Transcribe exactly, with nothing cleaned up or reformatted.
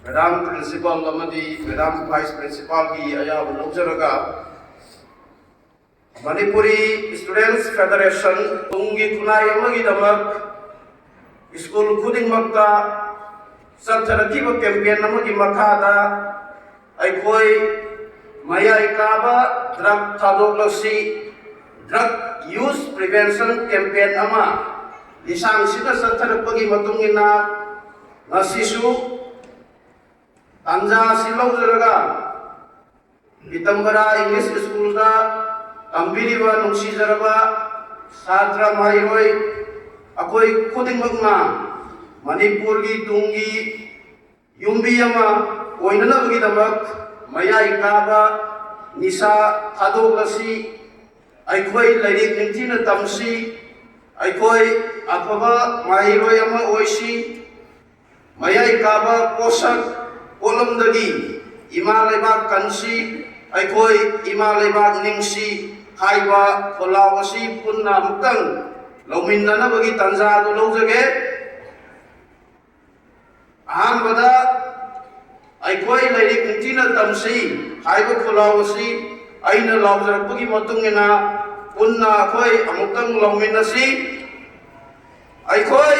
Madam principal ꯑꯃꯗꯤ madam vice ꯄ꯭ꯔꯤꯟꯁꯤꯄꯥꯜꯒꯤ ꯑꯌꯥꯕ ꯂꯧꯖꯔꯒ, ꯃꯅꯤꯄꯨꯔꯤ ꯁ꯭ꯇꯨꯗꯦꯟꯠꯁ ꯐꯦꯗꯔꯦꯁꯟ ꯇꯨꯡꯒꯤ ꯈꯨꯟꯅꯥꯏ ꯑꯃꯒꯤꯗꯃꯛ ꯁ꯭ꯀꯨꯜ ꯈꯨꯗꯤꯡꯃꯛꯇ ꯆꯠꯊꯔꯛꯈꯤꯕ ꯀꯦꯝꯄꯦꯟ ꯑꯃꯒꯤ ꯃꯈꯥꯗ ꯑꯩꯈꯣꯏ ꯃꯌꯥꯏ ꯀꯥꯕ ꯗ꯭ꯔꯒ ꯊꯥꯗꯣꯛꯂꯁꯤ, ꯗ꯭ꯔꯒ ꯌꯨꯁ ꯄ꯭ꯔꯤꯚꯦꯟꯁꯟ ꯀꯦꯝꯄꯦꯟ ꯑꯃ ꯂꯤꯁꯥꯡꯁꯤꯟꯅ ꯆꯠꯊꯔꯛꯄꯒꯤ ꯃꯇꯨꯡ ꯏꯟꯅ, ꯉꯁꯤꯁꯨ ꯇꯥꯟꯖꯥ ꯑꯁꯤ ꯂꯧꯖꯔꯒ ꯄꯤꯇꯝꯕꯔꯥ ꯏꯪꯂꯤꯁ ꯁ꯭ꯀꯨꯜꯗ ꯇꯝꯕꯤꯔꯤꯕ ꯅꯨꯡꯁꯤꯖꯔꯕ ꯁꯥꯇ꯭ꯔ ꯃꯍꯩꯔꯣꯏ ꯑꯩꯈꯣꯏ ꯈꯨꯗꯤꯡꯃꯛꯅ ꯃꯅꯤꯄꯨꯔꯒꯤ ꯇꯨꯡꯒꯤ ꯌꯨꯝꯕꯤ ꯑꯃ ꯑꯣꯏꯅꯅꯕꯒꯤꯗꯃꯛ ꯃꯌꯥꯏ ꯀꯥꯕ ꯅꯤꯁꯥ ꯊꯥꯗꯣꯛꯂꯁꯤ, ꯑꯩꯈꯣꯏ ꯂꯥꯏꯔꯤꯛ ꯅꯤꯡꯊꯤꯅ ꯇꯝꯁꯤ, ꯑꯩꯈꯣꯏ ꯑꯐꯕ ꯃꯍꯩꯔꯣꯏ ꯑꯃ ꯑꯣꯏꯁꯤ, ꯃꯌꯥꯏ ꯀꯥꯕ ꯄꯣꯠꯁꯛ ꯄꯣꯠꯂꯝꯗꯒꯤ ꯏꯃꯥ ꯂꯩꯕꯥꯛ ꯀꯟꯁꯤ, ꯑꯩꯈꯣꯏ ꯏꯃꯥ ꯂꯩꯕꯥꯛ ꯅꯤꯡꯁꯤ ꯍꯥꯏꯕ ꯈꯣꯜꯂꯥꯎ ꯑꯁꯤ ꯄꯨꯟꯅ ꯑꯃꯨꯛꯇꯪ ꯂꯧꯃꯤꯟꯅꯅꯕꯒꯤ ꯇꯥꯟꯖꯥ ꯑꯗꯨ ꯂꯧꯖꯒꯦ꯫ ꯑꯍꯥꯟꯕꯗ ꯑꯩꯈꯣꯏ ꯂꯥꯏꯔꯤꯛ ꯅꯤꯡꯊꯤꯅ ꯇꯝꯁꯤ ꯍꯥꯏꯕ ꯈꯣꯜꯂꯥꯎ ꯑꯁꯤ ꯑꯩꯅ ꯂꯥꯎꯖꯔꯛꯄꯒꯤ ꯃꯇꯨꯡ ꯏꯟꯅ ꯄꯨꯟꯅ ꯑꯩꯈꯣꯏ ꯑꯃꯨꯛꯇꯪ ꯂꯧꯃꯤꯟꯅꯁꯤ꯫ ꯑꯩꯈꯣꯏ